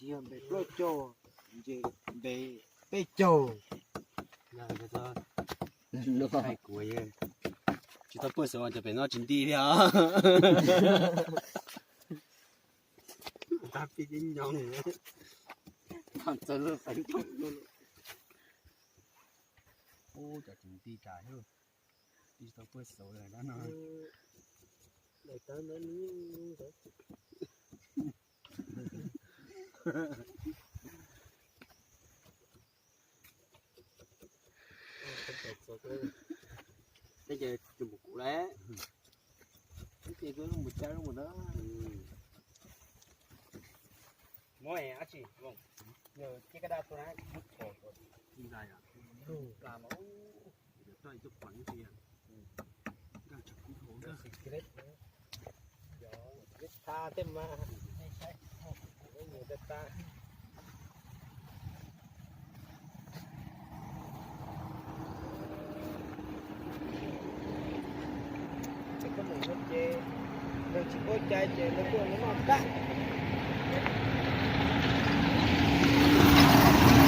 Yog npe plaub caug, npe peb caug. Hais kuv tsis tau puag xauv cov pem no tsis nti li os. Tab pib tib nyoog txog lub qeeb thoob. Ub, cov tsis nti tas, tsis tau puag xauv lawm no. Ces mus kuv lawm. Ces mus tsa mus na. Muab ab tsi, yog cia kaj daj tuaj na. Tha tej mas.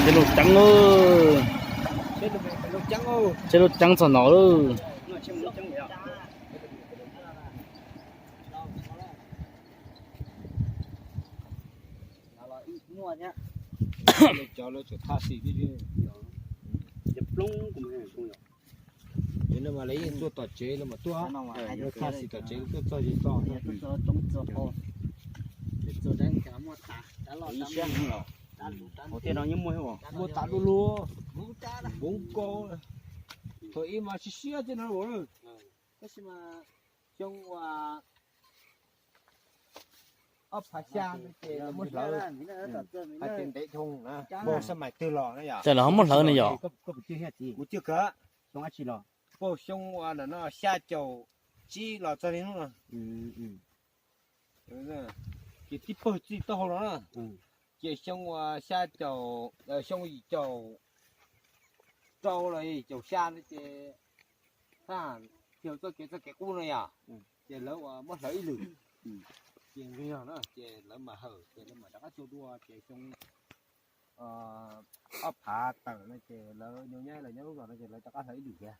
Ces lub ceeb, ces lub ceeb txog no lawm. Cov lawv tseem thaj xim tib si. Ces no mas lawv yeej tuaj tom tsev los mas tuaj, lawv thaj xim tom tsev tuaj txog ces txog. Hauv tej no yeej muaj, muaj tas du lug, npoo kau. Thaum ib mas siab siab tej no, tab sis mas xyoo uas ob phav xya ces lawv muab hlawv, hais tias ntev dhau na, npau xab mais twg los na yom. Ces lawv ho muab hlawv ne yom. Kuv cwj kawg, xyoo ab tsi los, npau xyoo uas no xya caum tsib los txog li hnub no. Ces tib pawg txij taub hau los na, ces xyoo uas xya caum, xyoo yim caum rau los yim caum xya no ces thaj, ces txoj kev, txoj kev qub no yom, ces lawv uas muab hlawv ib lwm, ces nqis los na ces lawv mam hawm ces lawv mam rov qab cog dua ces xyoo ob phav tawm no ces lawv nyob, lawv nyob lub zos no ces lawv rov qab hlawv ib lwm thiab,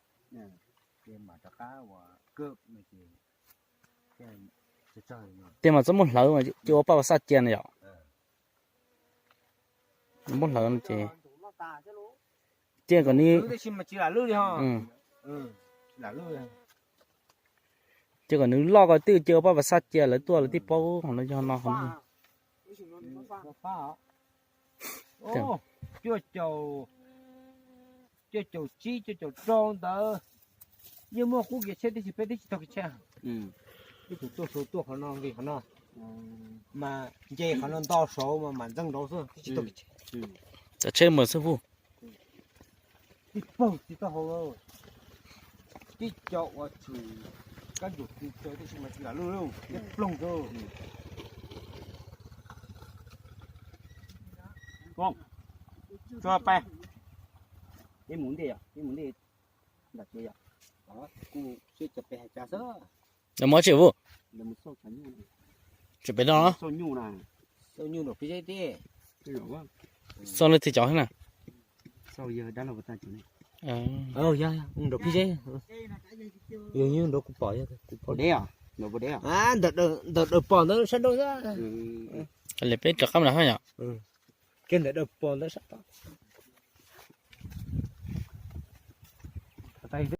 ces mam rov qab uas kawm no ces Tej mas txhob muab hlawv mas cia ua paj pas xaj cia na yom. Muab hlawv no ces cia kom nws, cia kom nws loj ko twb cia ua paj pas xaj cia lawv tuaj lawv twb paub qhov no yog no qhov no. Cuaj caum, cuaj caum tsib cuaj caum rau ntawd yeej muaj qub kev tsheb tib si, peb twb tsis tau kev tsheb. Ib tug tuaj saud tuaj qhov no nqis qhov no, mas nce qhov no nto saud mas mam ntxeev nraud xwb, twb tsis tau kev tsheb. Cov tsheb mus xwb puj. Tib paug tsis tau hau, tib co ua tshwm kab ntsuam tsis tau, tib si mas tsis lam luj, tib ploog xwb. Tso pais, peb mus ntej yom, peb mus ntej nram kev yom. Kuv seb cov pem hais cas xwb. Muab tsis puj. Tsis pem no. Xauj nyuj nram phij zeb tib. Xauj leej twg cov na. Nram phij zeb. Yog nyob nraud kuv pom, kuv pom deb, ntawm daws pom ntawd sab nraud xwb. Li peb rov qab na yom. Kiag ntawm daws pom ntawd sab tod.